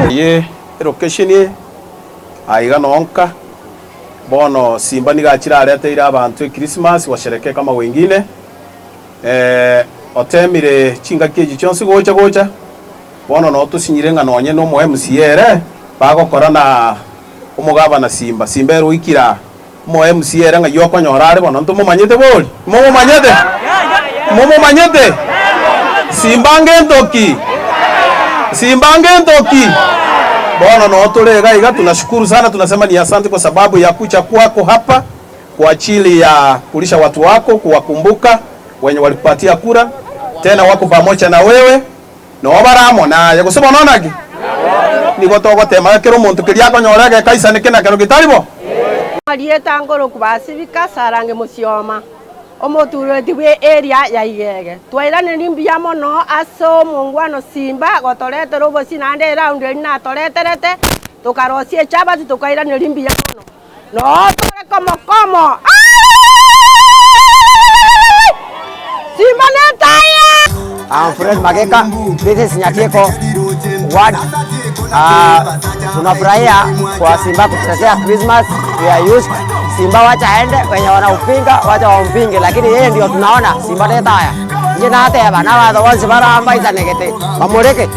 Eye elocation eye aiga nonka bono Simba nigo achire areteire abanto echristmas gosherekea kama wengine otemire chingaki echi chionsi gocha gocha bono noo tosinyire ng'a nonye na omo MCA ere bagokora na omogabana Simba, Simba ere oikire aa. Omo MCA ere ng'ai okonyora are bono ntomomanyete bori? Momomanyete? Momomanyete? Simba ngento ki? Simba ngento ki? Bono noo tore iga iga tunashukuru sana tunasema ni asante kwa sababu ya kucha kwako hapa kwa ajili ya kulisha watu wako, kuwakumbuka wenye walikupatia kura, tena wako pamoja na wewe. Noo bare amo naye, gose bono naki? Nigo togotema ng'a kera omonto keria akonyora egekaisaneke na kero getari bo. Marieta ngoroku basibika sarange mosioma, omotureti bwe area ya Igege. Twairaneri mbuya mono ase omongwana Simba gotoretera obosie naende eround eria natoreterete, tokarosia echabati tokairaneria mbuya mono. Noo tore komo komo. Simba netaya! I'm Fred Mageka, this is Nyatieko ward. Tunafurahia kwa Simba kutuletea Christmas. We are used. Simba wacha aende, wenye wanaupinga wacha wampinge, lakini yeye ndio tunaona Simba netaya. Inche nateba na abanto bonsi barambaisanegete bamoreke.